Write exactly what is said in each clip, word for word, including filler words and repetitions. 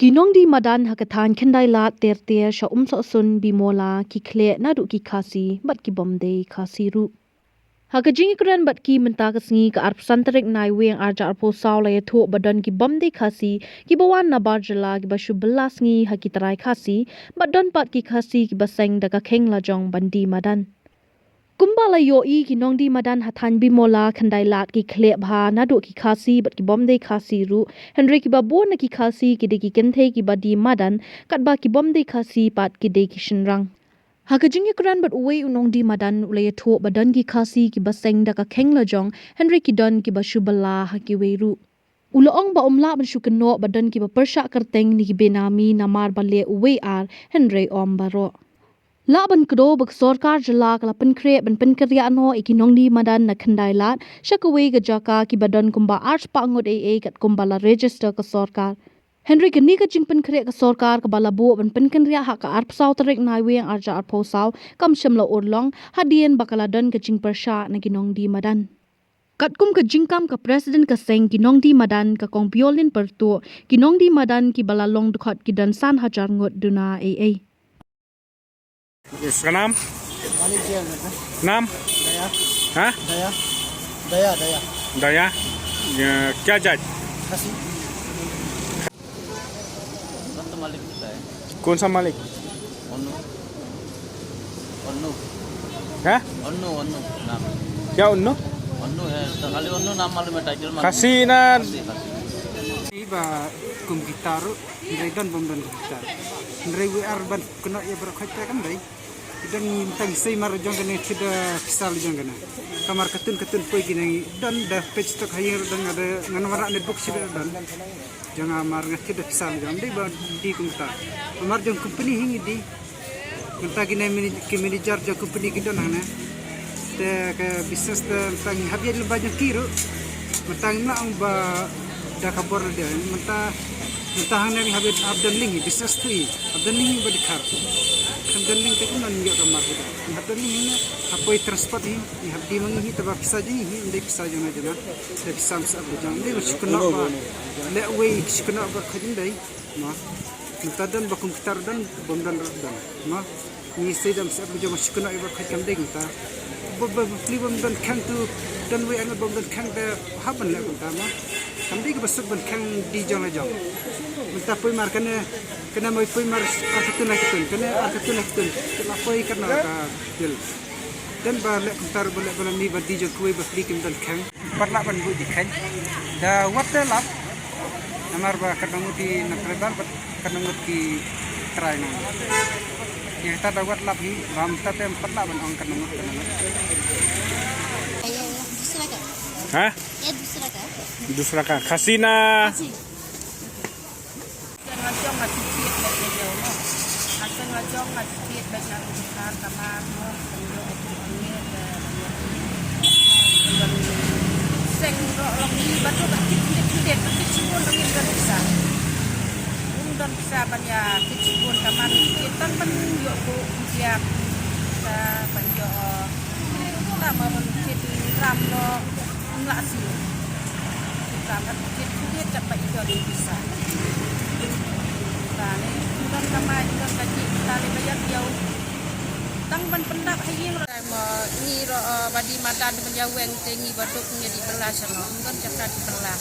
Ki nongdie madan ha ka thaiñ Khyndailad ter ter sha Umsohsun Bimola ki khleh naduh ki Khasi bad ki bym dei Khasi ruh. Ha ka jingïakren bad ki mynta ka sngi ka arphew san tarik Naiwieng arhajar arphew saw la ïathuh ba don ki bym dei Khasi kiba wan nabar jylla kiba shu bylla sngi ha ki trai Khasi bad don pat ki Khasi kiba seng da ka kheng lajong ban die madan. Kumba la ïohi ki nongdie madan ha thaiñ Bimola Khyndailad ki khleh bha naduh ki Khasi bad ki bym dei Khasi ruh, hynrei kiba bun na ki Khasi ki dei ki kynthei kiba die madan katba ki bym dei Khasi pat ki dei ki shynrang. Ha ka jingïakren bad uwei u nongdie madan u la ïathuh ba don ki Khasi kiba seng da ka kheng lajong hynrei ki don kiba shu bylla ha kiwei ruh. U la ong ba um lah ban shu kynnoh ba don kiba pyrshah kyrteng ne ki benami namar ba leh uwei ar hynrei ym baroh. Lah ban kdew ba ka sorkar jylla ka la pynkhreh ban pynkynriah noh ïa ki nongdie madan na Khyndailad sha kawei ka jaka kiba don kumba arspah ngut ei ei katkum ba la register ka sorkar. Hynrei kane ka jingpynkhreh ka sorkar kaba la buh ban pynkynriah ha ka arphew saw tarik Naiwieng arhajar arphew saw kam shym la urlong hadien ba ka la don ka jingpyrshah na ki nongdie madan. Katkum ka jingkam ka President ka seng ki nongdie madan ka Kong Biolin Pyrtuh, ki nongdie madan kiba la long dkhot ki don san hajar ngut duna ei ei. इसका नाम? मालिक जय है। नाम? दया। हाँ? दया। दया, दया। दया? ये क्या जात? खासी। कौन सा मालिक होता है? कौन सा मालिक? अन्नू। अन्नू। हैं? अन्नू, अन्नू नाम। क्या अन्नू? अन्नू है, तो खाली अन्नू नाम मालूम है, टाइटल मालूम है। खासी ना? खासी, खासी। Iba kum kita ruh, hynrei don bym don kita. Hynrei wi ar ban kena ia berkhot te kan dei. Don tang sei mar jong kane kida kisal jong kane. Kamar katun katun poi kine don da page tok hair don ada ngan wara ne book sida don. Jong amar nga kida kisal jong dei ba di kumta. Amar jong company hi ngi di. Mynta kine mini-, ki manager jong company ki don hangne. Te ka business te mynta ngi hap ïa lem ba jong ki ruh. Mynta ngi mla ong ba da ka bor de. Mynta, mynta hangne ngi hap ïa hap don link hi, business tu hi. Hap don link hi ba dkhar. Hap don link te kum nan ïoh ka mar kita. Hap don link hi ne, hap poi transport hi, ngi hap die ma ngi hi, te ba pisa jong ngi hi, ym dei pisa jong na jong na. Te pisa ym sah ba jong, ym dei ba shu kynnoh ba. Leh wei shu kynnoh ba kha jong dei. Mo. Mynta don ba kum kita ruh don, bym don ruh don. Mo. Ngi sei dam sep jong ma shu kynnoh ïa ba khot kam dei mynta. Ba, ba, ba pli bym don khang tu, don wei angat bym don khang da hap ban leh mynta mo. Kam dei kaba suk ban khang die jong la jong. Mynta poi mar kane, kane moi poi mar ar katun lai katun, kane ar katun lai katun. Te la poi kane ka bil. Don ba leh kumta ruh ba leh ba la mih ba die jong kiwei ba pli kim don khang. Pat lah ban buh jingkheiñ. Da wat te lap. Namar ba katno ngut i na Tribal bad katno ngut ki trai na. Ïa kata da wat lap hi, ba mynta te em pat lah ban ong katno ngut, katno ngut. ये दूसरा का, हाँ? ये दूसरा का। दूसरा का। खसी ना? खसी। Nga jong nga tiket bad nga jong. Nga jong nga jong nga tiket bad nga jong kamar mo. Seng ro long ni batu ba kit kit kit ba kit sibun dong in kan bisa. Ung don bisa ban ïa kit sibun kamar kit tang ban ïoh ku tiap ta ban ïoh. Ta ma ban kit ram lo. Mla si. Kita kat kit kit kat ba i don i bisa. Kita ni don kamai don kaji kita le ba ïa diaw. Tang ban pyndap ha ïing ro. Ma ngi ro, eh, ba die madan ban ïa weng te ngi ba duk ngi die bylla sha no. Don jaka die bylla.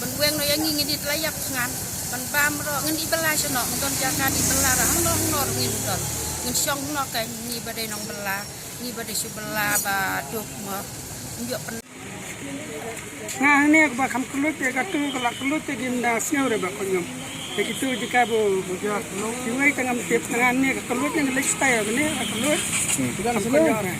Ban weng no ïa ngi ngi die la ïap sngan. Ban bam ro ngi die bylla sha no. Don jaka die bylla ra hangno hangno ro ngi don. Ngi shong no ka ngi ba dei nong bylla. Ngi ba dei shu bylla ba duk mo. Ngi ïoh pyn- Nga hangne ba kham kylluid te katu ka la kylluid te dim da sngew re ba khot ñiom. Te kitu jaka bo, bo ja kylluid. Kiwei te ngam tip nga hangne ka kylluid ne ka lifestyle ne ka kylluid. Hmm. Ka khot ñiom re.